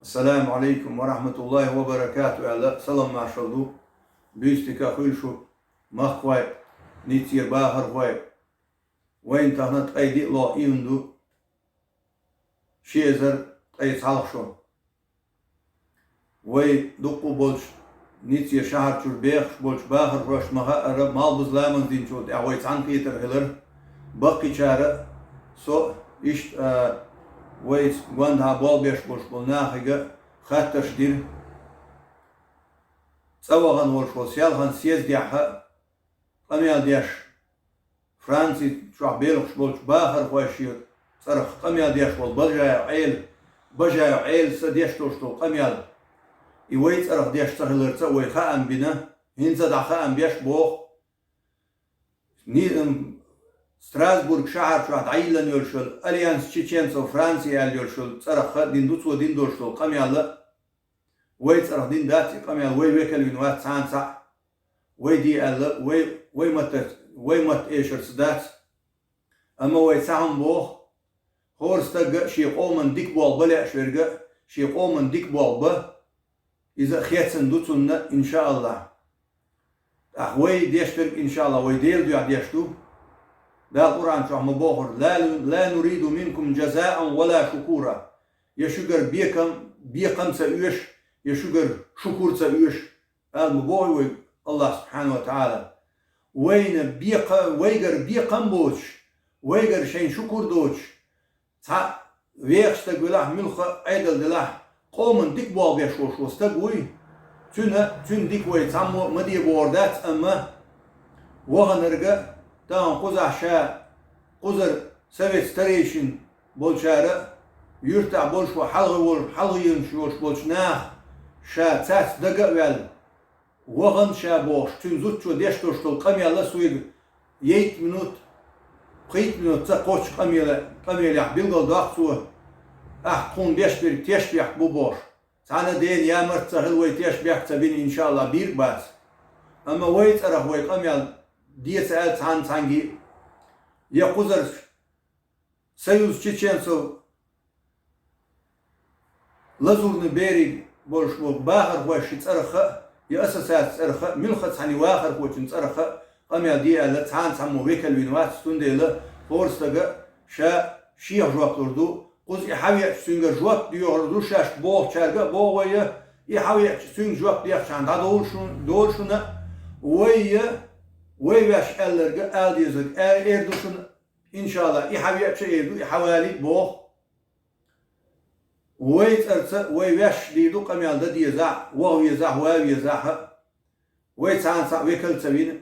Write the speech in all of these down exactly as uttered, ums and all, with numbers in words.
Ассаламу алейкум ва рахматуллахи ва баракату, аьлла, салам маршал ду. Буьйса дика хуьлда шун, махкахой, Ниццера бахархой. Вайна тахана ткъе диъ лоӀ июнь ду, ши эзар ткъе цхьалха шо. Вай дуккха болчу Ницце шахьар чуьра бехаш болчу бахархошна ма-хаъара, малхбуза ламаз динчул тӀаьхьа вай цхьаьнакхетар хилар. Баккхийчара а, со а, иштта, а, вайца гонаха болх беш болуш болу нахе а хаттарш дира. ЦӀа вахана волуш волу Селхана съездехь а къамел деш, Франци чохь белхаш болчу бахархойн цӀарах къамел деш волу Бажаев Ӏела, Бажаев Ӏела са деш долуш долу къамел, и вай цӀарах деш ца хиларца а вай хаам бина, хӀинца а дӀа хаам беш боху. Ни-, м, Страсбург шахьар чохь дӀайиллина йолуш йолу Альянс чеченцев Франции аьлла йолуш йолу цӀарах а дина ду цо дина долуш долу къамел а. Вай цӀарах дина дац и къамел, вай векал вина вац цхьана цхьаъ. Вай де аьлла, вай, вай матта, вай матта эшарца дац. Амма вай цхьа хӀума боху: хӀора стага а шен къоман дика болх бан лаьаш верг а шен къоман дика болх бан, иза а хецна ду цунна, иншааллахь. ТӀаккха вай деш дерг, иншааллахь, вай Делан дуьхьа деш ду. Дала Къуръан чохь ма бохура: «Ла, ла нуриду минкум джазаан ва ла шукура». Я шуьгара бекам, бекам ца оьшу, я шуьгара шукур ца оьшу, аьлла ма боху вайга Аллахь субхьана ва таӀала. Вайна бекха-, вайгара бекам боцуш, вайгара шайна шукур доцуш, цхьа вехаш стаг велахь, муьлхха а Ӏедал делахь, къоман дика болх беш волуш волу стаг вуй. Цуьнан, цуьнан дика вай цхьаммо а ма де бохур дац, амма ваханарг а, тахана кхузахь ша кхузара совет старейшин болчара а, юьртахь болуш бу хьалха волу, хьалха йинаш йолуш болчу наха ша цаьрца дага а ваьлла, вахана ша бохуш, цуьнан зудчо деш долуш долу къамел а суйга ейтта минут, пхийтта минут ца кхоччу къамела-, къамелехь билгалдоккху цо, ахь тхуна деш берг тешнабехк бу бохуш. Цхьана а дена ямарта ца хилла вай тешнабехк ца бина, иншааллахь, бийр а бац. Амма вай цӀарах вай къамел де ца аьлла цхьанна цхьаьнгге а, я кхузара Союз чеченцев Лазурный берег болуш болу бахархойн цӀарах а, я ассоциацин цӀарах а, муьлхха а цхьана вахархочун цӀарах а къамел де аьлла цхьана цхьаммо векал вина вац, цундела хӀора стага ша шех жоп лур ду. Кхуза и хьавеача цуьнгара жоп доьхур ду шаьш бохучаьрга а боху вай, и хьавеача цуьнга жоп дехчахьана дӀадолу шун-, долу шуна а, вай, вай ваьш аьлларг а, ала дезарг а эр ду шуна, иншааллахь, и хьавеача а эр ду, и хьавалийта а боху. Вай цӀарца вай ваьш дийр ду къамел дан дезахь, ваха везахь, ван везахь а. Вай цхьана цхьаъ векал ца вина,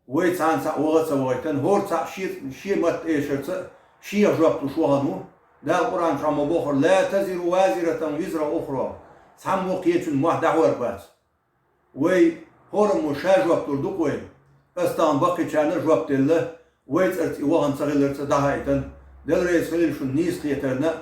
вай цхьана цхьаъ ваха ца вахийтина, хӀора цхьаъ шен, шен матта эшарца шех жоп луш вахана ву. Дала Къуръан чохь ма бохура: «Ла тазиру вазиратун визра ухра». Цхьаммо кхечун мохь дӀахьор бац. Вай хӀораммо ша жоп лур ду-кх вай. Ас тахана баккхийчарна а жоп делла, вай цӀарца и вахана ца хиларца дӀахаийтина. Дела реза хуьлийла шуна нийса кхетарна,